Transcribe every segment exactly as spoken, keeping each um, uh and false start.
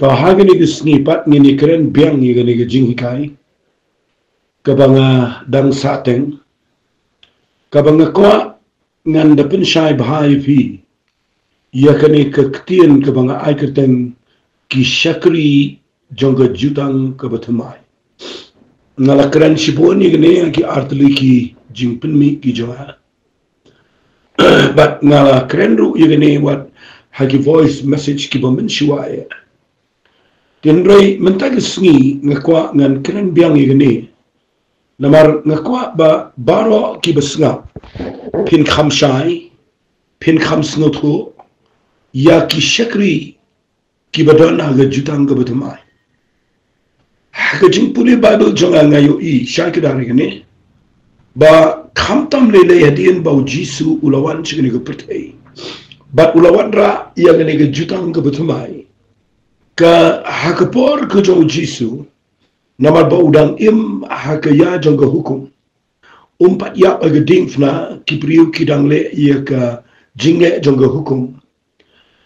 Ba ha kane ka sngi pat ngin ïa kren biang ïa kane ka jinghikai kaba nga dang sah teng, kaba nga kwah ngan da pynshai bha ïa phi ïa kane ka ktien kaba nga ai kyrteng ki shakri jong ka jutang kaba thymmai. Nga la kren shibun ïa kane ha ki artylli ki jingpynmih ki jong nga. Bad nga la kren ruh ïa kane wat ha ki voice message kiba mynshuwa ïa. Hynrei mynta ka sngi nga kwah ngan kren biang ïa kane. Namar nga kwah ba baroh kiba sngap phin kham shai, phin kham sngewthuh ïa ki shakri kiba don ha ka jutang kaba thymmai. Ha ka jingpule Baibl jong nga, nga ïohi shai kdar ïa kane ba khamtam lei lei hadien ba U Jisu u la wan sha kane ka pyrthei bad u la wanrah ïa kane ka jutang kaba thymmai, ka ha ka por ka jong U Jisu, namar ba u dang im ha ka ïa jong ka hukum, um pat ïap ha ka diengphna, ki briew ki dang leh ïa ka jingleh jong ka hukum.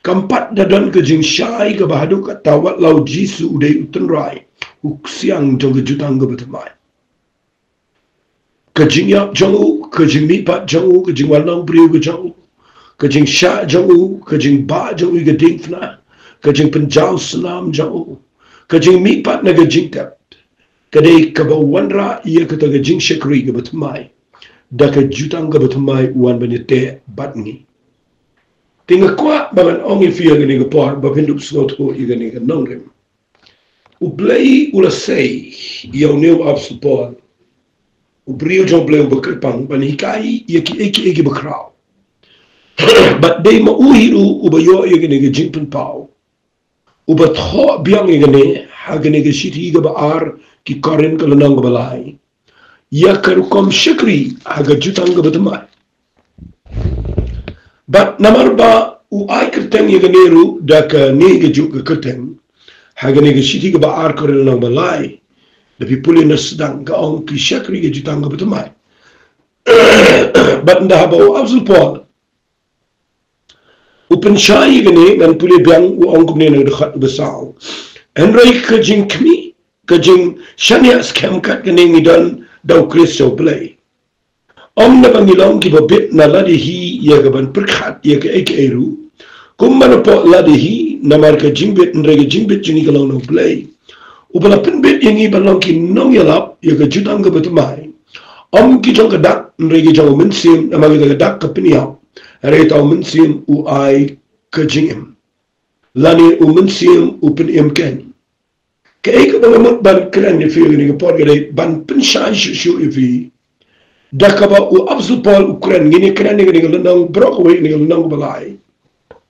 Kam pat da don ka jingshai kaba haduh katta wat la U Jisu u dei u tynrai, u ksiang jong ka jutang kaba thymmai. Ka jingïap jong u, ka jingmihpat jong u, ka jingwan long briew ka jong u, ka jingshah jong u, ka jingbah jong u ïa ka diengphna, ka jingpynjaw snam jong u, ka jingmihpat na ka jingtep, ka dei kaba wanrah ïa kata ka jingshakri kaba thymmai. Da ka jutang kaba thymmai u wan ban ïateh bad ngi. Te nga kwah ba ngan ong ïa phi ha kane ka por ba phin dup sngewthuh ïa kane ka nongrim. U Blei u la sei ïa une u Apostol Paul, u briew jong U Blei uba kyrpang, ban hikai ïa kiei kiei kiba khraw. Bad dei ma u hi ruh uba ïoh ïa kane ka jingpynpaw, uba thoh biang ïa kane ha kane ka shithi kaba ar ki Korinth ka lynnong kaba lai, ïa ka rukom shakri ha ka jutang kaba thymmai. Bad namar ba u ai kyrteng ïa kane ruh da kane kajuh ka kyrteng ha kane ka shithi kaba ar Korinth lynnong ba lai, da phi pule na sdang ka ong ki shakri ka jutang kaba thymmai. Bad ynda haba u Apostol Paul u pynshai ïa kane, ngan pule biang, u ong kumne na ka dkhot ba saw: Hynrei ka jingkhmih, ka jingshaniah skhem kat kane ngi don da U Khrist U Blei. Ym naba ngi long kiba bit na lade hi ïa ka ban pyrkhat ïa kaei kaei ruh, kumba napoh lade hi, namar ka jingbit, hynrei ka jingbit jong ngi ka long na U Blei, uba la pynbit ïa ngi ban long ki nongïalap ïa ka jutang kaba thymmai. Ym ki jong ka dak, hynrei ki jong U Mynsiem, namar kata ka dak ka pynïap, hynrei uta U Mynsiem u ai ka jingim, lane U Mynsiem u pynim keiñ. Kaei kaba nga mut ban kren ïa phi ha kane ka por ka dei ban pynshai shuh shuh ïa phi da kaba u Apostol Paul u kren. Ngin ïa kren ïa kane ka lynnong baroh kawei, kane ka lynnong kaba lai,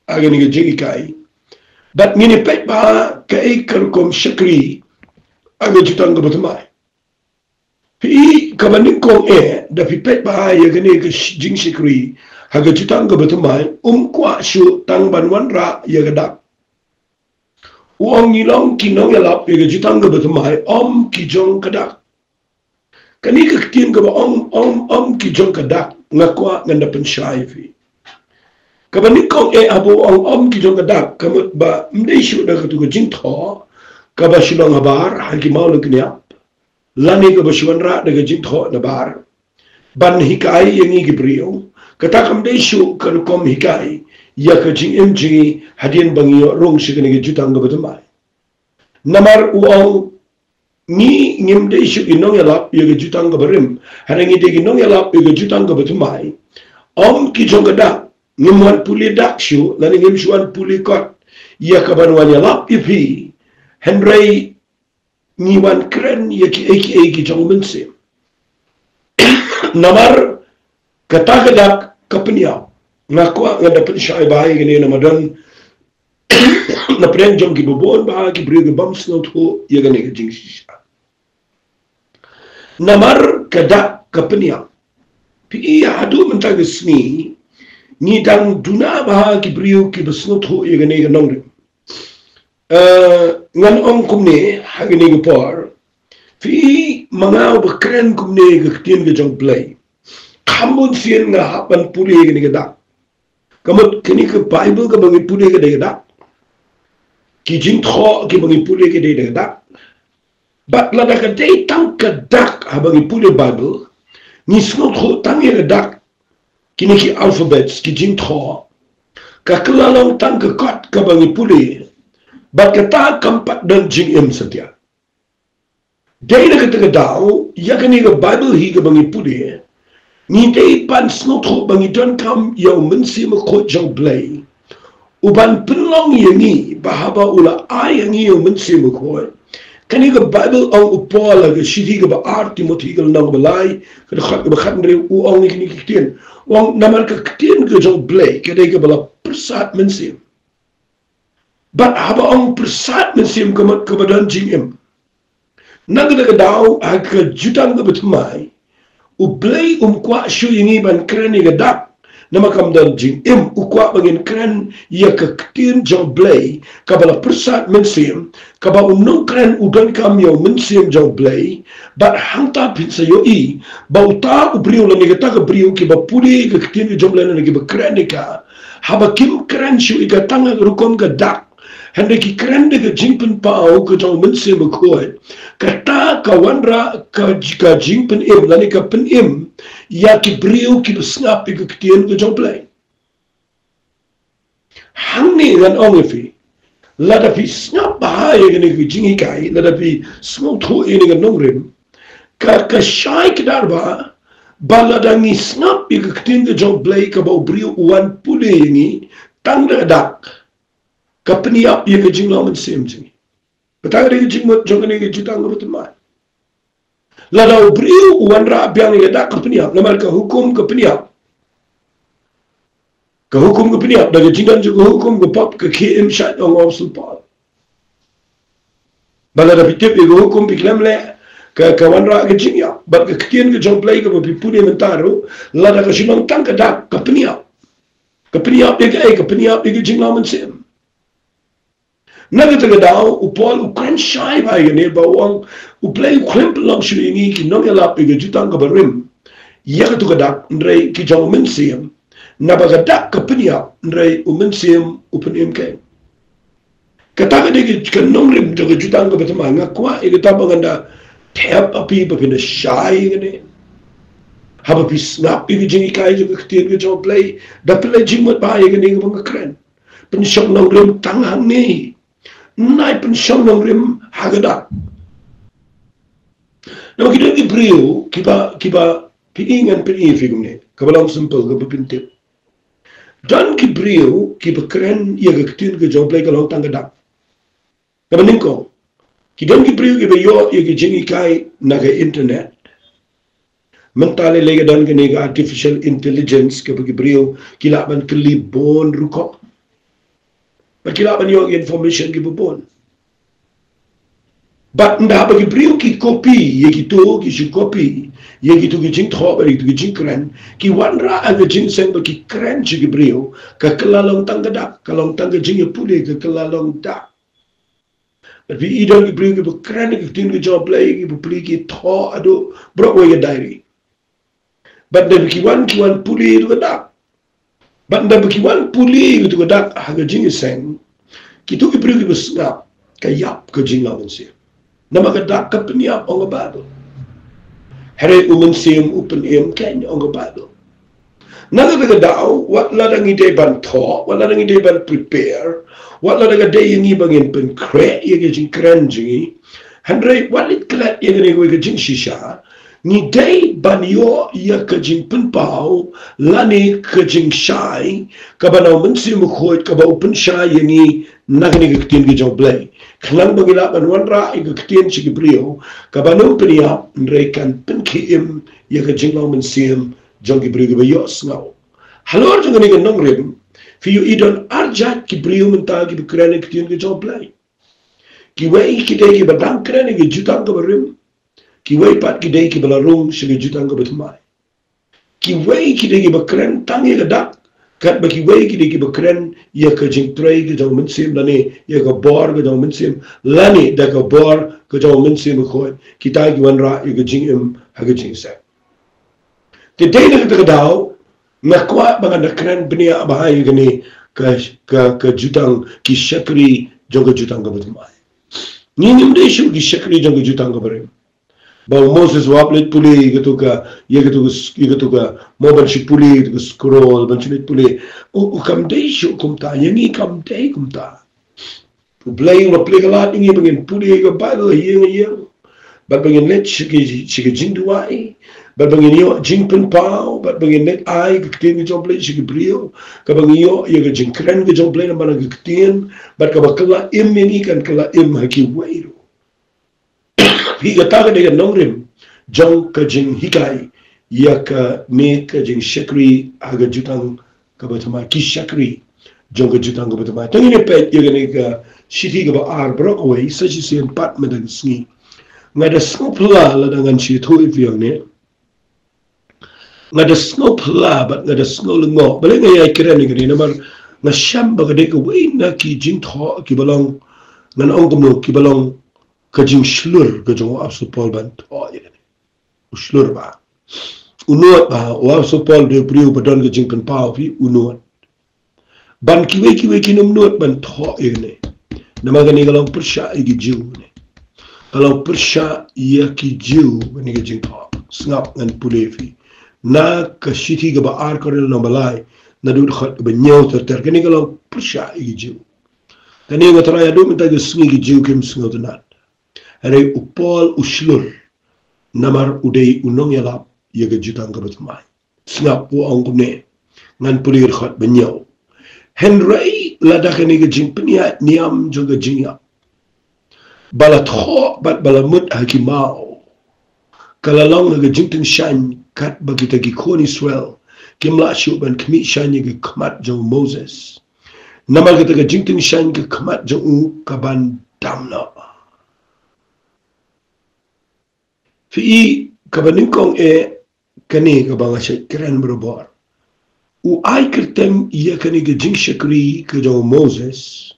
ha kane ka jinghikai. Bad ngin ïa peit ba kaei ka rukom shakri ha ka jutang kaba thymmai. Phi i kaba nyngkong eh, da phi peit ba ïa kane ka sh-, jingshakri ha ka jutang kaba thymmai, um kwah shuh tang ban wanrah ïa ka dak. U ong ngi long ki nongïalap ïa ka jutang kaba thymmai, ym ki jong ka dak. Kane ka ktien kaba ong, ong, ym ki jong ka dak, nga kwah ngan da pynshai ïa phi. Kaba nyngkong eh haba u ong ym ki jong ka dak, ka mut ba ym dei shuh da katu ka jingthoh kaba shu long habar ha ki maw lyngkniap, lane kaba shu wanrah da ka jingthoh nabar ban hikai ïa ngi ki briew. Kata kam dei shuh ka rukom hikai ïa ka jingim jong ngi hadien ba ngi ïoh rung sha kane ka jutang kaba thymmai. Namar u ong ngi ngim dei shuh ki nongïalap ïa ka jutang kaba rim, hynrei ngi dei ki nongïalap ïa ka jutang kaba thymmai. Ym ki jong ka dak, ngim wan pule dak shuh, lane ngim shu wan pule kot ïa ka ban wan ïalap ïa phi, hynrei ngi wan kren ïa kiei kiei ki jong U Mynsiem. Namar kata ka dak ka pynïap. Nga kwah ngan da pynshai bha ïa kane namar don na pdeng jong kiba bun bha ki briew ki bym sngewthuh ïa kane ka jingshisha. Namar ka dak ka pynïap. Phi i haduh mynta ka sngi ngi dang duna bha ki briew kiba sngewthuh ïa kane ka nongrim. Eh, ngan ong kumne ha kane ka por. Phi i ma nga uba kren kumne ka ktien ka jong U Blei. Kham bun sien nga hap ban pule ïa kane ka dak. Ka mut kane ka Baibl kaba ngi pule ka dei ka dak. ki jingthoh kiba ngi pule ki dei da ka dak. Bad lada ka dei tang ka dak haba ngi pule Baibl, ngi sngewthuh tang ïa ka dak, kine ki alphabets, ki jingthoh, ka kylla long tang ka kot kaba ngi pule, bad kata kam pat don jingim satia. Dei na kata ka daw, ïa kane ka Baibl hi kaba ngi pule, ngi dei ban sngewthuh ba ngi donkam ïa u Mynsiem Bakhuid jong U Blei u ban pynlong ïa ngi, ba haba u la ai ïa ngi ïa u Mynsiem Bakhuid. Kane ka Baibl ong u Paul ha ka shithi kaba ar Timothi ka lynnong kaba lai, ka dkhot kaba khathynriew, u ong ïa kine ki ktien. U ong namar ka ktien ka jong U Blei ka dei kaba la pyrsad mynsiem. Bad haba ong pyrsad mynsiem ka mut kaba don jingim. Na kata ka daw, ha ka jutang kaba thymmai, U Blei um kwah shuh ïa ngi ban kren ïa ka dak, namar kam don jingim. U kwah ba ngin kren ïa ka ktien jong U Blei kaba la pyrsad mynsiem, kaba u nongkren u donkam ïa u Mynsiem jong U Blei. Bad hangta phin sa ïohi ba uta u briew lane kata ka briew kiba pule ka ktien ka jong U Blei lane kiba kren ïa ka, haba kim kren shuh ïa ka tang ha ka rukom ka dak, hynrei ki kren da ka jingpynpaw ka jong u Mynsiem Bakhuid, kata ka wanrah ka, ka jingpynim lane ka pynim ïa ki briew kiba sngap ïa ka ktien ka jong U Blei. Hangne ngan ong ïa phi, lada phi sngap bha ïa kane ka jinghikai, lada phi sngewthuh ïa kane ka nongrim, ka, ka shai kdar bha ba lada ngi sngap ïa ka ktien ka jong U Blei kaba u briew u wan pule ïa ngi tang da ka dak, ka pynïap ïa ka jinglong mynsiem jong ngi. Kata ka dei ka jingmut jong kane ka jutang kaba thymmai. Lada u briew u wanrah biang ïa ka dak, ka pynïap, namar ka hukum ka pynïap. Ka hukum ka pynïap, da ka jingdon jong ka hukum ka pop ka khie im shait, ong u Apostol Paul. Bad lada phi tip ïa ka hukum phi khlem leh, ka, ka wanrah ka jingïap. Bad ka ktien ka jong U Blei kaba phi pule mynta ruh, lada ka shu long tang ka dak, ka pynïap. Ka pynïap ïa kaei? Ka pynïap ïa ka jinglong mynsiem. Na kata ka daw, u Paul u kren shai bha ïa kane ba u ong, U Blei u khlem pynlong shuh ïa ngi ki nongïalap ïa ka jutang kaba rim ïa kato ka dak, hynrei ki jong u Mynsiem. Naba ka dak ka pynïap, hynrei u Mynsiem u pynim keiñ. Kata ka dei ka nongrim jong ka jutang kaba thymmai. Nga kwah ïa kata ba ngan da thep ha phi ba phin da shai ïa kane. Haba phi sngap ïa ka jinghikai jong ka ktien ka jong U Blei, da pynleit jingmut bha ïa kane kaba nga kren. Pynshong nongrim tang hangne. Nai pynshong nongrim ha ka dak. Namar ki don ki briew kiba, kiba phi, ngan pyni ïa phi kumne, kaba long simple kaba phin tip. Don ki briew kiba kren ïa ka ktien ka jong U Blei ka long tang ka dak. Kaba nyngkong, ki don ki briew kiba ïoh ïa ka jinghikai na ka internet. Mynta lei lei ka don kane ka artificial intelligence kaba ki briew ki lah ban kylli bun rukom. Bad ki lah ban ïoh ïa information kiba bun. Bad ynda ba ki briew ki copy ïa kito, ki shu copy ïa kito ki jingthoh bad ïa kito ki jingkren, ki wanrah ha ka jingïaseng ba ki kren sha ki briew, ka kylla long tang ka dak, ka long tang ka jingïapule, ka kylla long dak. Bad phi i don ki briew kiba kren ïa ka ktien ka jong U Blei, kiba pule, ki thoh haduh baroh kawei ka diary. Bad ynda ba ki wan, ki wan pule ïa kato ka dak. Bad ynda ba ki wan pule ïa kato ka dak ha ka jingïaseng, kito ki briew kiba sngap, ka ïap ka jinglong mynsiem. Namar ka dak ka pynïap, ong ka Baibl. Hynrei u Mynsiem u pynim keiñ, ong ka Baibl. Na kata ka daw, wat lada ngi dei ban thoh, wat lada ngi dei ban prepare, wat lada ka dei ïa ngi ba ngin pynkhreh ïa ka jingkren jong ngi, hynrei wat leit klet ïa kane kawei ka jingshisha, ngi dei ban ïoh ïa ka jingpynpaw lane ka jingshai kaba na u Mynsiem Bakhuid, kaba u pynshai ïa ngi na kane ka ktien ka jong U Blei. Khnang ba ngi lah ban wanrah ïa ka ktien sha ki briew, kaba ym pynïap, hynrei kan pynkhie im ïa ka jinglong mynsiem jong ki briew kiba ïohsngew. Halor jong kane ka nongrim, phi ïohi don ar jait ki briew mynta kiba kren ïa ka ktien ka jong U Blei. Kiwei ki dei kiba dang kren ïa ka jutang kaba rim. Kiwei pat ki dei kiba la rung sha ka jutang kaba thymmai. Kiwei ki dei kiba kren tang ïa ka dak, katba kiwei ki dei kiba kren ïa ka jingtrei ka jong u Mynsiem lane ïa ka bor ka jong u Mynsiem, lane da ka bor ka jong u Mynsiem Bakhuid kita ki wanrah ïa ka jingim ha ka jingïaseng. Te dei na kata ka daw, nga kwah ba ngan da kren bniah bha ïa kane ka, ka, ka jutang ki shakri jong ka jutang kaba thymmai. Ngi ngim dei shuh ki shakri jong ka jutang kaba rim. Ba u Moses u hap leit pule ïa katu ka, ïa katu ka, ïa katu ka, mo ban shu pule ïa katu ka scroll, ban shu leit pule. U, u kam dei shuh kumta, ïa ngi kam dei kumta. U Blei u la plie ka lad ïa ngi ba ngin pule ïa ka Baibl ha ïing ha ïing. Bad ba ngin leit sha ki, sha ki jingduwai. Bad ba ngin ïoh jingpynpaw, bad ba ngin leit ai ka ktien ka jong U Blei sha ki briew. Kaba ngin ïoh ïa ka jingkren ka jong U Blei namar ka ktien, bad kaba kylla im ïa ngi kan kylla im ha kiwei ruh. Phi, kata ka dei ka nongrim jong ka jinghikai ïa kane ka jingshakri ha ka jutang kaba thymmai, ki shakri jong ka jutang kaba thymmai. Te ngin ïa peit ïa kane ka shithi kaba ar baroh kawei sa shisien pat mynta ka sngi. Nga da sngewphylla lada ngan shu ïathuh ïa phi hangne. Nga da sngewphylla bad nga da sngew lyngngoh. Balei nga ïai kren ïa kane, namar nga shem ba ka dei kawei na ki jingthoh kiba long, ngan ong kumno, kiba long ka jingshlur ka jong u Apostol Paul ban thoh ïa kane. U shlur bha. U nud bha, u Apostol Paul u dei u briew ba don ka jingpynpaw, phi, u nud. Ban kiwei kiwei kim nud ban thoh ïa kane. Namar kane ka long pyrshah ïa ki Jiw ne. Ka long pyrshah ïa ki Jiw kane ka jingthoh. Sngap, ngan pule ïa phi. Na ka shithi kaba ar Korinth lynnong ba lai, naduh dkhot kaba hynñiew ter ter, kane ka long pyrshah ïa ki Jiw. Kane nga tharai haduh mynta ka sngi ki Jiw kim sngewtynnad. Hynrei u Paul u shlur namar u dei u nongïalap ïa ka jutang kaba thymmai. Sngap, u ong kumne. Ngan pule dkhot ba hynñiew. Hynrei lada kane ka jingpynïaid niam jong ka jingïap ba la thoh bad ba la mut ha ki maw, ka la long ha ka jingtyngshaiñ katba kita ki khun Israel kim lah shuh ban khmih shaiñ ha ka khmat jong u Moses. Namar kata ka jingtyngshaiñ ka khmat jong u ka ban dam noh. Phi, kaba nyngkong eh, kane kaba nga shait kren barabor. U ai kyrteng ïa kane ka jingshakri ka jong u Moses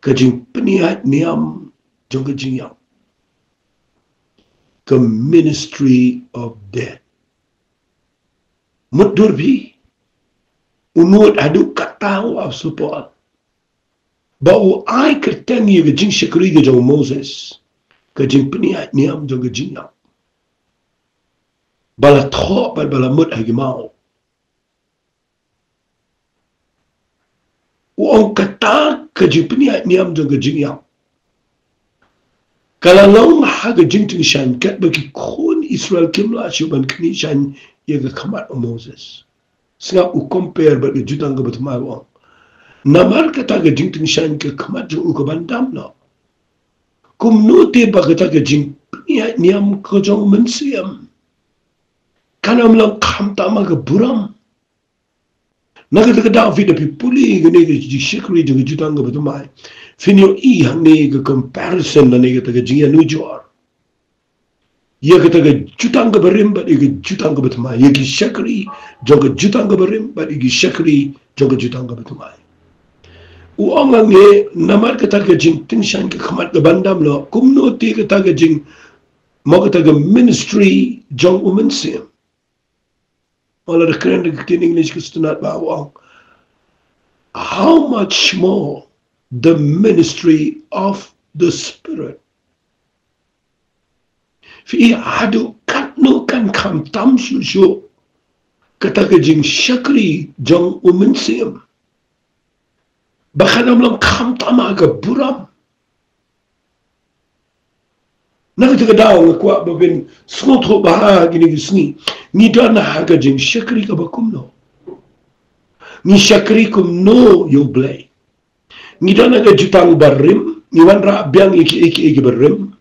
ka jingpynïaid niam jong ka jingïap, ka ministry of death. Mutdur phi, u nud haduh katta u Apostol Paul ba u ai kyrteng ïa ka jingshakri ka jong u Moses ka jingpynïaid niam jong ka jingïap ba la thoh bad ba la mut ha ki maw. U ong kata ka jingpynïaid niam jong ka jingïap ka la long ha ka jingtyngshaiñ katba ki khun Israel kim lah shuh ban khmih shaiñ ïa ka khmat u Moses. Sngap, u compare bad ka jutang kaba thymmai, u ong, namar kata ka jingtyngshaiñ ka khmat jong u ka ban dam noh. Kumno te ba kata ka jingpynïaid niam ka jong u Mynsiem kan ym long khamtam ha ka burom? Na kata ka daw phi, da phi pule kane ka jingshakri jong ka jutang kaba thymmai, phin ïohi hangne ka comparison lane kata ka jingïanujor ïa kata ka jutang kaba rim bad ïa ka jutang kaba thymmai, ïa ki shakri jong ka jutang kaba rim bad ïa ki shakri jong ka jutang kaba thymmai. U ong hangne, namar kata ka jingtyngshaiñ ka khmat ka ban dam noh, kumno te kata ka jing, mo, kata ka ministry jong u Mynsiem. Ong, lada kren da ka ktien English ka sngewtynnad bha, u ong, how much more the ministry of the Spirit. Phi, haduh katno kan khamtam shuh shuh kata ka jingshakri jong u Mynsiem ba kan ym long khamtam ha ka burom. Na kata ka daw nga kwah ba phin sngewthuh bha ha kine ki sngi, ngi don ha ka jingshakri kaba kumno? Ngi shakri kumno ïa u Blei? Ngi don ha ka jutang barim, ngi wanrah biang ïa kiei kiei kiba rim.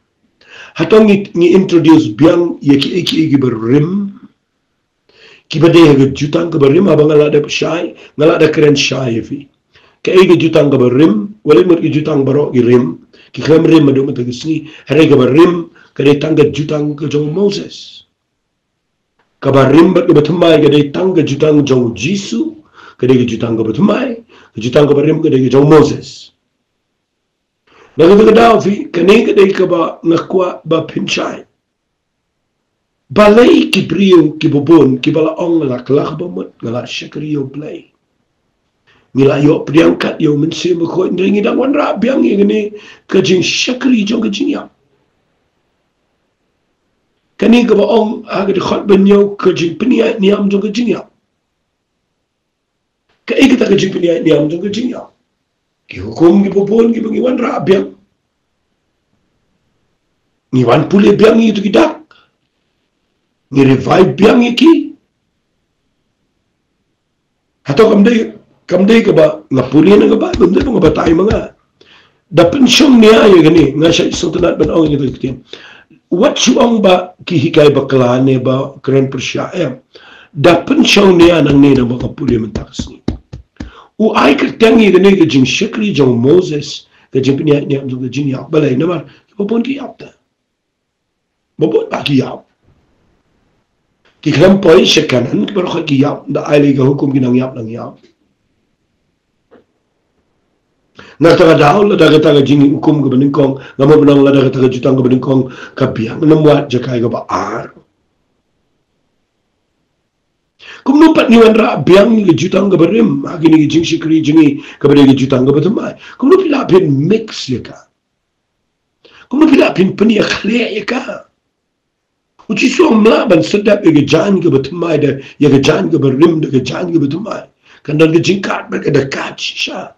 Hato ngi, ngi introduce biang ïa kiei kiei kiba rim, kiba dei ha ka jutang kaba rim? Haba nga la dep shai, nga la da kren shai ïa phi. Kaei ka jutang kaba rim? Wat leit mut ka jutang baroh ki rim, ki khlem rim haduh mynta ka sngi. Hynrei kaba rim ka dei tang ka jutang ka jong u Moses. Kaba rim bad kaba thymmai ka dei tang ka jutang jong u Jisu, ka dei ka jutang kaba thymmai. Ka jutang kaba rim ka dei ka jong u Moses. Na kata ka daw phi, kane ka dei kaba nga kwah ba phin shai. Balei ki briew kiba bun kiba la ong, nga la kylla kaba mut, nga la shakri ïa u Blei, Ngi la ïoh pdiang kat ïa u Mynsiem Bakhuid, hynrei ngi dang wanrah biang ïa kane ka jingshakri jong ka jingïap. Kane kaba ong ha ka dkhot ba hynñiew, ka jingpynïaid niam jong ka jingïap. Kaei kata ka jingpynïaid niam jong ka jingïap? Ki hukum kiba bun kiba ngi wanrah biang, ngi wan pule biang ïa kito ki dak, ngi revive biang ïa ki. Hato kam dei, kam dei kaba nga pule na ka Baibl, kam dei ba nga batai ma nga? Da pynshong nia ïa kane, nga shait sngewtynnat ban ong ïa kata ka ktien. Wat shu ong ba ki hikai bakla ne ba kren pyrshah, em. Da pynshong nia nangne, naba nga pule mynta ka sngi. U ai kyrteng ïa kane ka jingshakri jong u Moses, ka jingpynïaid niam jong ka jingïap. Balei? Namar kiba bun ki ïap te. Ba bun ba ki ïap. Ki khlem poi sha Kanaan, ki baroh ki ïap, da ai lei ka hukum ki nang ïap, nang ïap. Na kata ka daw, lada kata ka jinghukum kaba nyngkong, nga mut ban ong lada kata ka jutang kaba nyngkong ka biang, ngam wad jaka kaba ar. Kumno pat ngi wanrah biang ïa ka jutang kaba rim ha kine ki jingshakri jong ngi, kaba dei ka jutang kaba thymmai? Kumno phi lah phin mix ïa ka? Kumno phi lah phin pynïakhleh ïa ka? U Jisu um lah ban sdep ïa ka jaiñ kaba thymmai da, ïa ka jaiñ kaba rim da ka jaiñ kaba thymmai. Kan don ka jingkat bad ka da kat shisha.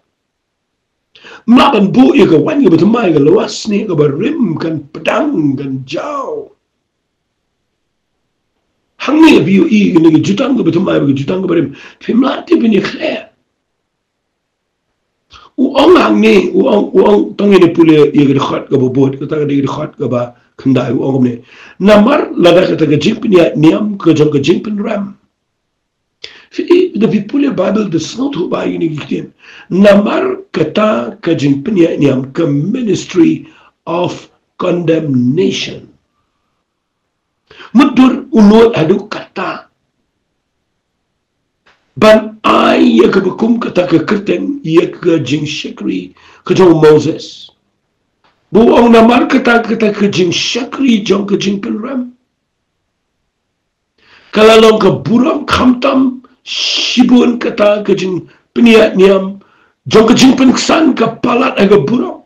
Um lah ban buh ïa ka waiñ kaba thymmai, ka lwar snieh kaba rim, kan pdang, kan jaw. Hangne phi ïohi ïa kane ka jutang kaba thymmai bad ka jutang kaba rim. Phim lah te phin ïakhleh. U ong hangne, u ong, u ong, tang ïa pule ïa ka dkhot kaba bud, kata ka dei ka dkhot kaba khyndai, u ong kumne. Namar lada kata ka jingpynïaid niam ka jong ka jingpynrem. Phi, da phi pule Baibl da sngewthuh ba ïa kine ki ktien. Namar kata ka jingpynïaid niam, ka ministry of condemnation. Mutdur u nud haduh katta ban ai ïa kaba kum kata ka kyrteng ïa ka jingshakri ka jong u Moses. Ba u ong namar kata, kata ka jingshakri jong ka jingpynrem ka la long ka burom, khamtam shibun kata ka jingpynïaid niam jong ka jingpynksan ka palat ha ka burom.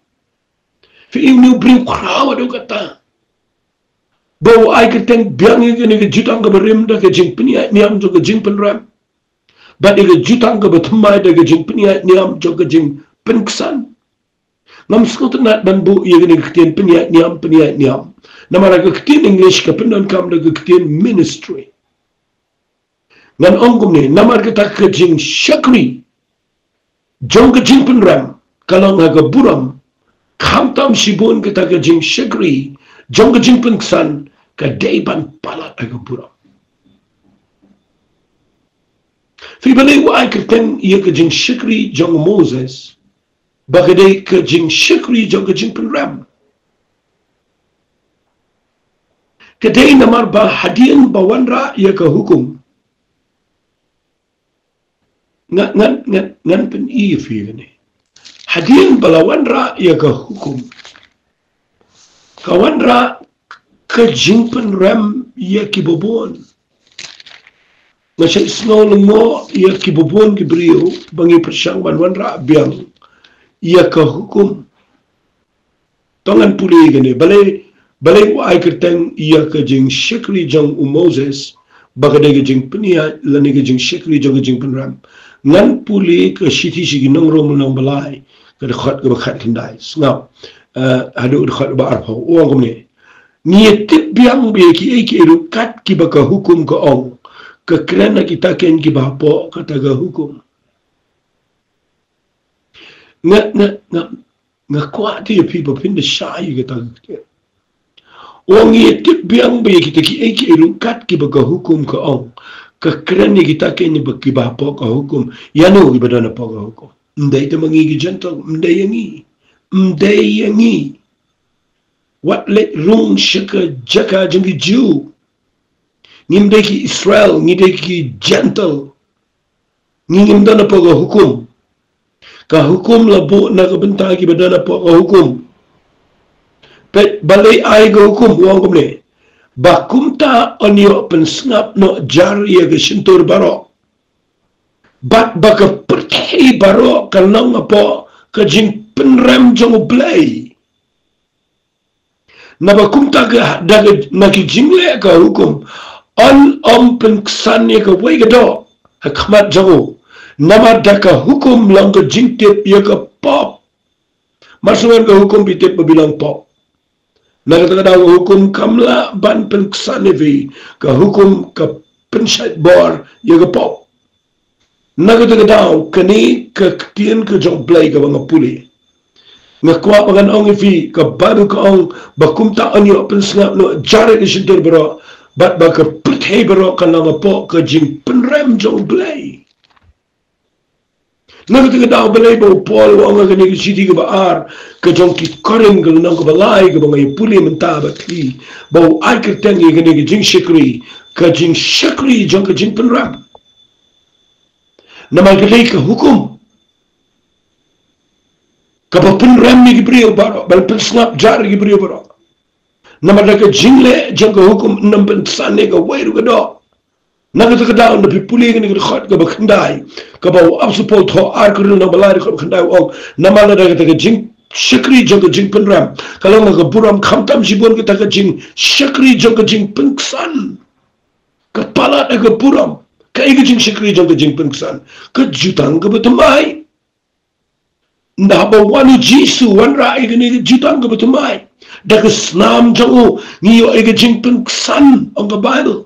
Phi i, une u briew khraw haduh katta ba u ai kyrteng biang ïa kane ka jutang kaba rim da ka jingpynïaid niam jong ka jingpynrem, bad ïa ka jutang kaba thymmai da ka jingpynïaid niam jong ka jingpynksan. Ngam sngewtynnat ban buh ïa kane ka ktien pynïaid niam, pynïaid niam. Namar ka ktien English ka pyndonkam da ka ktien ministry. Ngan ong kumne, namar kata ka jingshakri jong ka jingpynrem ka long ha ka burom, khamtam shibun kata ka jingshakri jong ka jingpynksan ka dei ban palat ha ka burom. Phi, balei u ai kyrteng ïa ka jingshakri jong u Moses ba ka dei ka jingshakri jong ka jingpynrem? Ka dei namar ba hadien ba wanrah ïa ka hukum, ngan, ngan, ngan, ngan pyni ïa phi kane. Hadien ba la wanrah ïa ka hukum, ka wanrah ka jingpynrem ïa kiba bun. Nga shait sngew lyngngoh ïa kiba bun ki briew ba ngi pyrshang ban wanrah biang ïa ka hukum. To ngan pule ïa kane, balei, balei u ai kyrteng ïa ka jingshakri jong u Moses ba ka dei ka jingpynïaid lane ka jingshakri jong ka jingpynrem? Ngan pule ka Shithi sha ki Nong Rom lynnong ba lai, ka dkhot kaba khatkhyndai. Sngap, eh, haduh dkhot ba arphew, u ong kumne. Ngi ïa tip biang ba ïa kiei kiei ruh kat kiba ka hukum ka ong, ka kren na kita ken kiba hapoh kata ka hukum. Nga, nga, nga, nga kwah te ïa phi ba phin da shai ïa kata ka ktien. U ong ngi ïa tip biang ba ïa kita kiei kiei ruh kat kiba ka hukum ka ong, ka kren ïa kita ken ba kiba hapoh ka hukum. Ïano kiba don hapoh ka hukum? Ym dei te ma ngi ki Gentile, ym dei ïa ngi. Ym dei ïa ngi. Wat leit rung sha ka jaka jong ki Jiw. Ngim dei ki Israel, ngi dei ki Gentile. Ngi ngim don hapoh ka hukum. Ka hukum la buh na ka bynta kiba don hapoh ka hukum. Peit balei ai ka hukum, u ong kumne. Ba kumta yn ïoh pynsngap noh jar ïa ka shyntur baroh. Bad ba ka pyrthei baroh ka long hapoh ka jingpynrem jong U Blei. Naba kumta ka, da ka, na ki jingleh ka hukum, yn ym pynksan ïa kawei ka doh ha khmat jong u. Namar da ka hukum long ka jingtip ïa ka pop. Mar shu wan ka hukum, phi tip ba phi long pop. Na kata ka daw ka hukum kam lah ban pynksan ïa phi, ka hukum ka pynshait bor ïa ka pop. Na kata ka daw kane ka ktien ka jong U Blei kaba nga pule, nga kwah ba ngan ong ïa phi, ka Baibl ka ong ba kumta yn ïoh pynsngap noh jar ïa ka shyntur baroh, bad ba ka pyrthei baroh kan long hapoh ka jingpynrem jong U Blei. Na kata ka daw balei ba u Paul u ong ha kane ka shithi kaba ar ka jong ki Korinth, ka lynnong kaba lai kaba nga ïa pule mynta bad phi, ba u ai kyrteng ïa kane ka jingshakri, ka jingshakri jong ka jingpynrem. Namar ka dei ka hukum kaba pynrem ïa ki briew baroh, ban pynsngap jar ïa ki briew baroh. Namar da ka jingleh jong ka hukum yn ym pynksan ïa kawei ruh ka doh. Na kata ka daw, nda phi pule kane ka dkhot kaba khyndai, kaba u apostol Paul u thoh, Ar Korinth lynnong ba lai dkhot ba khyndai, u ong, namar lada kata ka jingshakri jong ka jingpynrem ka long ha ka burom, khamtam shibun kata ka jingshakri jong ka jingpynksan ka palat ha ka burom. Kaei ka jingshakri jong ka jingpynksan? Ka jutang kaba thymmai. Nda haba wan u Jisu, wanrah ïa kane ka jutang kaba thymmai, da ka snam jong u ngi ïoh ïa ka jingpynksan, ong ka Baibl.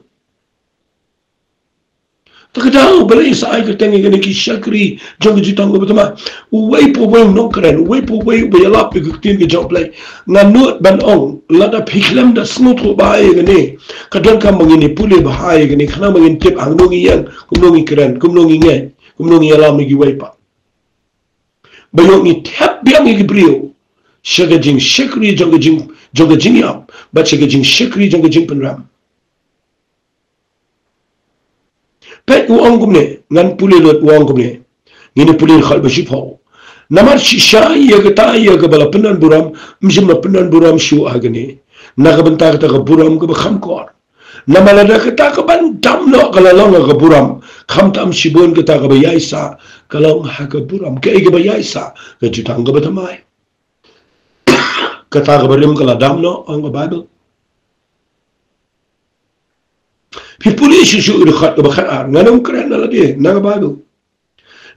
Ta ka daw balei sa ai kyrteng ïa kane ki shakri jong ka jutang kaba thymmai? Uwei pa uwei u nongkren, uwei pa uwei uba ïalap ïa ka ktien ka jong U Blei, nga nud ban ong, lada phi khlem da sngewthuh bha ïa kane, ka donkam ba ngin ïa pule bha ïa kane, khnang ba ngin tip hangno ngi ïeng, kumno ngi kren, kumno ngi ngeit, kumno ngi ïalam ïa kiwei pat. Ba ïoh ngi thep biang ïa ki briew sha ka jingshakri jong ka jing, jong ka jingïap, bad sha ka jingshakri jong ka jingpynrem. Peit, u ong kumne, ngan pule lut, u ong kumne. Ngin ïa pule dkhot ba shiphew. Namar shisha ïa kata ïa kaba la pyndon burom, ym shym la pyndon burom shuh ha kane, na ka bynta kata ka burom kaba kham kor. Namar lada kata kaban dam noh ka la long ha ka burom, khamtam shibun kata kaba ïaisah ka long ha ka burom. Kaei kaba ïaisah? Ka jutang kaba thymmai. Kata kaba rim ka la dam noh, ong ka Baibl. Phi pule shuh shuh dkhot kaba khatar, ngan ym kren na lade, na ka Baibl.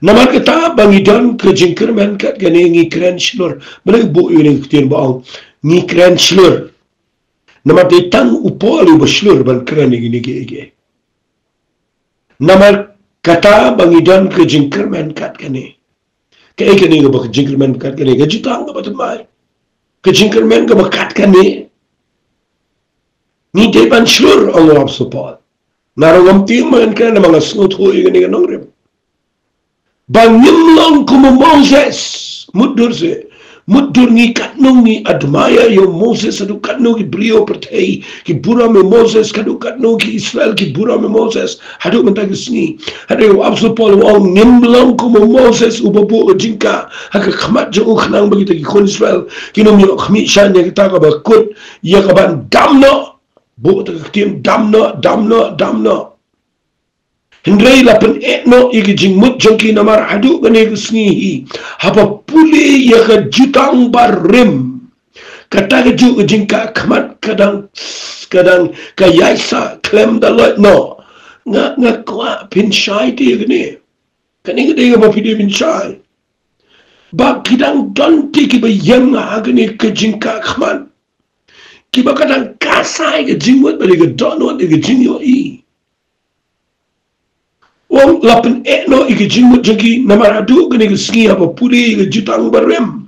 Namar kata ba ngi don ka jingkyrmen kat kane ngi kren shlur. Balei u buh ïa kane ka ktien ba ong ngi kren shlur? Namar dei tang u Paul uba shlur ban kren ïa kine kiei kiei. Namar kata ba ngi don ka jingkyrmen kat kane. Kaei kane kaba ka jingkyrmen kat kane? Ka jutang kaba thymmai. Ka jingkyrmen kaba kat kane ngi dei ban shlur, ong u apostol Paul. Nga ruh ngam tieng ba ngan kren namar nga sngewthuh ïa kane ka nongrim. Ba ngim long kum u Moses. Mutdur se, mutdur ngi katno ngi admire ïa u Moses, haduh katno ki briew pyrthei ki burom ïa u Moses, haduh katno ki Israel ki burom ïa u Moses haduh mynta ka sngi. Hynrei u apostol Paul u ong ngim long kum u Moses uba buh ka jingkah ha ka khmat jong u khnang ba kita ki khun Israel kin ym ïoh khmih shaiñ ïa kata kaba kut, ïa kaban dam noh. Buh ta ka ktien dam noh, dam noh, dam noh. Hynrei la pyneh noh ïa ka jingmut jong ki, namar haduh kane ka sngi hi, haba pule ïa ka jutang barim, kata kajuh ka jingkah khmat ka dang, ka dang ka ïaisah khlem da loit noh. Nga, nga kwah phin shai te ïa kane. Kane ka dei kaba phi dei phin shai. Ba ki dang don te kiba ïeng ha kane ka jingkah khmat, kiba ka dang kasa ïa ka jingmut bad ïa ka dohnud ïa ka jingïohi. U ong la pyneh noh ïa ka jingmut jong ki, namar haduh kane ka sngi haba pule ïa ka jutang barim,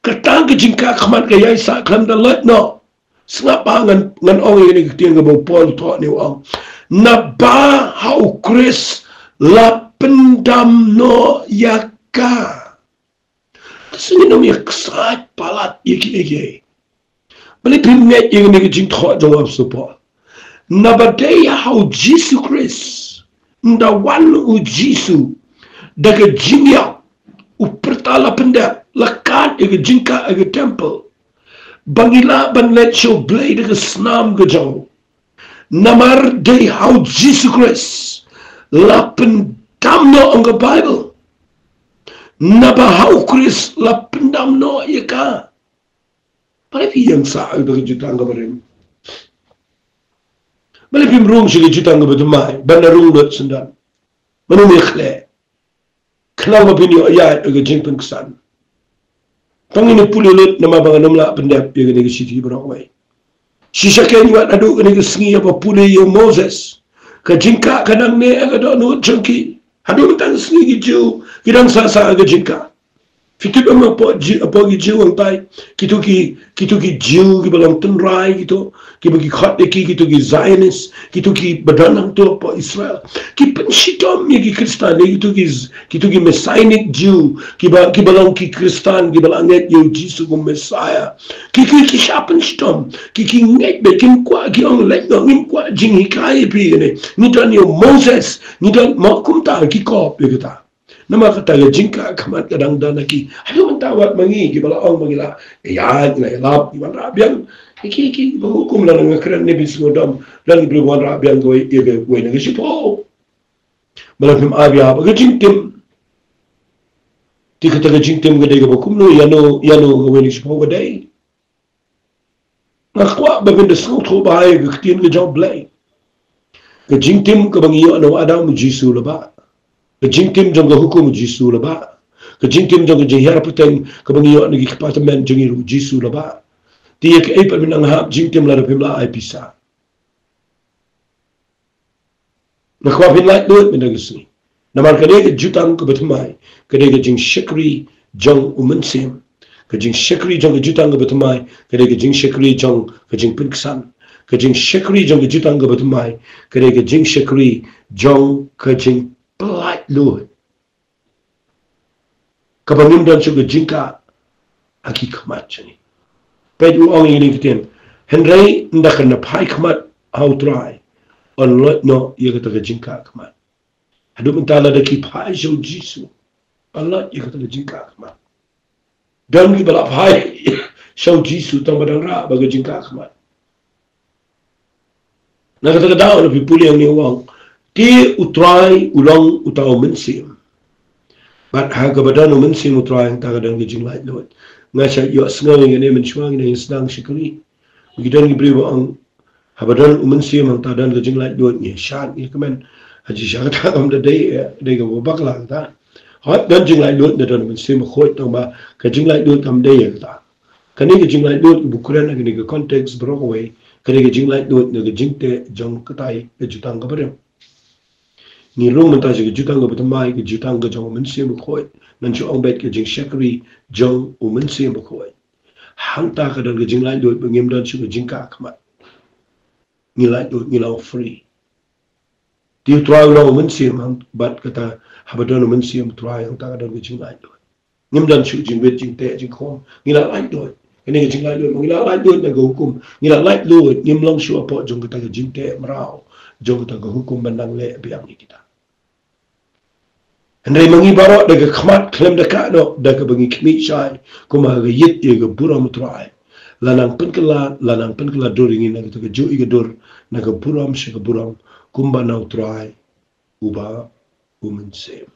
kata ka jingkah khmat ka ïaisah khlem da loit noh. Sngap bha, ngan, ngan ong ïa kane ka ktien kaba u Paul u thoh ne, u ong, naba ha u Khrist la pyndam noh ïa ka. Te sngewthuh, ngim ïa ksaid palat ïa kiei kiei. Balei phim ngeit ïa kane ka jingthoh jong u apostol Paul? Naba dei ha u Jisu Khrist, ynda wan u Jisu da ka jingïap, u pyrta la pyndep, la kad ïa ka jingkah ha ka templ, ba ngi lah ban leit sha u Blei da ka snam ka jong u. Namar dei ha u Jisu Khrist la pyndam noh, ong ka Baibl. Naba ha u Khrist la pyndam noh ïa ka. Balei phi ïeng sah ïa ka jutang kaba rim? Balei phim rung sha ka jutang kaba thymmai, ban da rung lut syndon? Mano me khleh? Khnang ba phin ïoh ïaid ïa ka jingpynksan. Tang ïa ne pule lut namar ba ngan ym lah pyndep ïa kane ka shithi baroh kawei. Shisha kein wat haduh kane ka sngi haba pule ïa u Moses, ka jingkah ka dang neh ha ka dohnud jong ki. Haduh mynta ka sngi ki Jiw ki dang sah sah ha ka jingkah. Phi tip em, hapoh Jiw, hapoh ki Jiw hangtai, kito ki, kito ki Jiw kiba long tynrai, kito kiba ki khot ïa ki, kito ki Zionist, kito kiba don hangto hapoh Israel, ki pynshitom ïa ki Khristan, ïa kito ki, kito ki Messianic Jew, kiba, kiba long ki Khristan kiba la ngeit ïa u Jisu kum Messiah. Ki, ki, ki shah pynshitom, ki, ki ngeit beit, kim kwah, ki ong leh noh, ngim kwah jinghikai ïa phi kane. Ngi don ïa u Moses, ngi don, mo kumta ki kop ïa kata. Namar kata ka jingkah khmat ka dang don ha ki. Haduh mynta wat ma ngi kiba la ong ba ngi la ïaid, ngi la ïalap, ngi wanrah biang. Ki, ki, ki ba hukum, lada nga kren ne phi sngewdom, don ki briew ba wanrah biang kawei ïa kawei na ka shiphew. Ba la phim ap ïa ba ka jingtim. Te kata ka jingtim ka dei kaba kumno, ïano, ïano kawei na ka shiphew ka dei? Nga kwah ba phin da sngewthuh bha ïa ka ktien ka jong U Blei. Ka jingtim kaba ngi ïoh na u Adam, u Jisu u la bah. Ka jingtim jong ka hukum, u Jisu u la bah. Ka jingtim jong ka jinghiar pateng kaba ngi ïoh na ki kpa tymmen jong ngi ruh, u Jisu u la bah. Te ïa kaei pat phin nang hap jingtim lada phim lah ai pisa? Nga kwah phin laitluid mynta ka sngi. Namar ka dei ka jutang kaba thymmai, ka dei ka jingshakri jong u Mynsiem. Ka jingshakri jong ka jutang kaba thymmai ka dei ka jingshakri jong ka jingpynksan. Ka jingshakri jong ka jutang kaba thymmai ka dei ka jingshakri jong ka jingpynlaitluid kaba ngim don shuh ka jingkah ha ki khmat jong ngi. Peit, u ong ïa kine ki ktien: Hynrei ynda kan da phai khmat ha U Trai, yn loit noh ïa kata ka jingkah khmat. Haduh mynta lada ki phai sha U Jisu, yn loit ïa kata ka jingkah khmat. Don kiba la phai sha U Jisu tang ba dang rah bad ka jingkah khmat. Na kata ka daw, lada phi pule hangne, u ong: Te U Trai u long uta u Mynsiem. Bad ha kaba don u Mynsiem U Trai, hangta ka don ka jinglaitluid. Nga shait ïohsngew ïa kane mynshuwa, ngi nang ïa sdang shakri. Ki don ki briew ba ong, haba don u Mynsiem hangta don ka jinglaitluid, ngi shait, ngi kmen. Hynrei shisha kata kam da dei, eh, dei kaba bakla kata. Hooid, don jinglaitluid, da don u Mynsiem Bakhuid, tang ba ka jinglaitluid kam dei ïa kata. Kane ka jinglaitluid kaba u kren ha kane ka context baroh kawei, kane ka jinglaitluid na ka jingteh jong katai ka jutang kaba rim. Ngi rung mynta sha ka jutang kaba thymmai, ka jutang ka jong u Mynsiem Bakhuid. Ngan shu ong beit, ka jingshakri jong u Mynsiem Bakhuid. Hangta ka don ka jinglaitluid ba ngim don shuh ka jingkah khmat. Ngi laitluid, ngi long free. Te U Trai u long u Mynsiem, hang, bad kata, haba don u Mynsiem U Trai, hangta ka don ka jinglaitluid. Ngim don shuh jingwit, jingteh, jingkhum. Ngi la laitluid. Kane ka jinglaitluid, ngi la laitluid na ka hukum. Ngi la laitluid, ngim long shuh hapoh jong kata ka jingteh mraw jong kata ka hukum ban nang leh biang ïa kita. Hynrei ma ngi baroh, da ka khmat khlem da kahdoh, da kaba ngi khmih shai, kumba ka ïit ïa ka burom U Trai, la nang pynkylla, la nang pynkylla dur ïa ngi na kata kajuh ïa ka dur, na ka burom sha ka burom, kumba na U Trai uba u Mynsiem.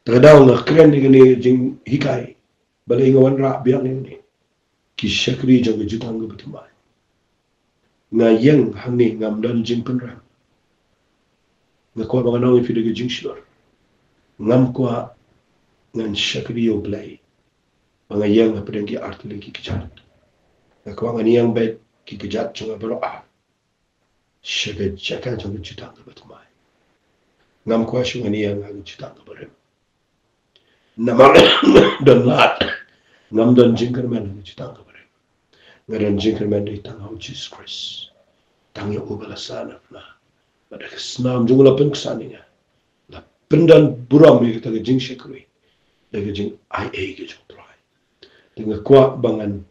Te ka daw nga kren ïa kane ka jinghikai, balei nga wanrah biang ïa kane? Ki shakri jong ka jutang kaba thymmai. Nga ïeng hangne ngam don jingpynrem. Nga kwah ba ngan ong ïa phi da ka jingshlur. Ngam kwah ngan shakri ïa U Blei ba nga ïeng hapdeng ki artylli ki kjat. Nga kwah ngan ïeng beit ki kjat jong nga baroh ar sha ka jaka jong ka jutang kaba thymmai. Ngam kwah shuh ngan ïeng ha ka jutang kaba rim. Namar don lad, ngam don jingkyrmen ha ka jutang kaba rim. Nga don jingkyrmen dei tang ha U Jisu Khrist. Tang ïa u ba la sah na pla. Bad da ka snam jong u la pynksan ïa nga. La pyndon burom ïa kata ka jingshakri da ka jingai ei ka jong U Trai. Te nga kwah ba ngan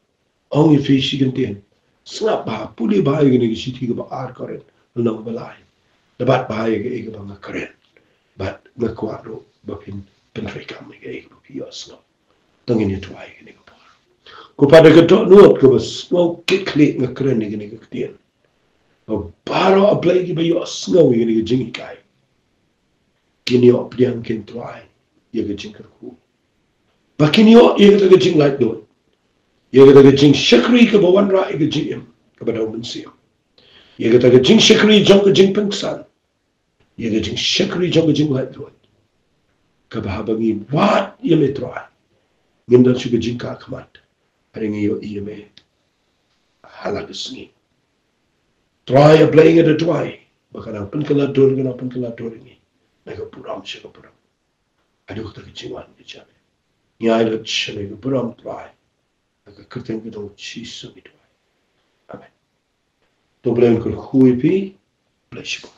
ong ïa phi shi kyntien. Sngap bha, pule bha ïa kane ka shithi kaba ar Korinth, lynnong ba lai. Da bat bha ïa kaei kaba nga kren. Bad nga kwah ruh ba phin pyntreikam ïa kaei kaba phi ïohsngew. Te ngin ïa duwai ïa kane ka por. Ko Pa, da ka dohnud kaba sngewkhia khlieh nga kren ïa kane ka ktien. Ba baroh, A Blei, kiba ïohsngew ïa kane ka jinghikai, kin ïoh pdiang kin Trai ïa ka jingkyrkhu, ba kin ïoh ïa kata ka jinglaitluid, ïa kata ka jingshakri kaba wanrah ïa ka jingim kaba dang mynsiem, ïa kata ka jingshakri jong ka jingpynksan, ïa ka jingshakri jong ka jinglaitluid, kaba haba ngi wad ïa me Trai, ngin don sha ka jingkah khmat, hynrei ngi ïohi ïa me ha la ka sngi. Trai, A Blei, nga da duwai ba ka nang pynkylla dur, ka nang pynkylla dur ïa ngi na ka burom sha ka burom haduh kata ka jingwan ka jong me. Ngi ai lut sha me ka burom, Trai, ha ka kyrteng ka jong U Jisu ngi duwai. Amen. To Blei un kyrkhu ïa phi. Blei shibun.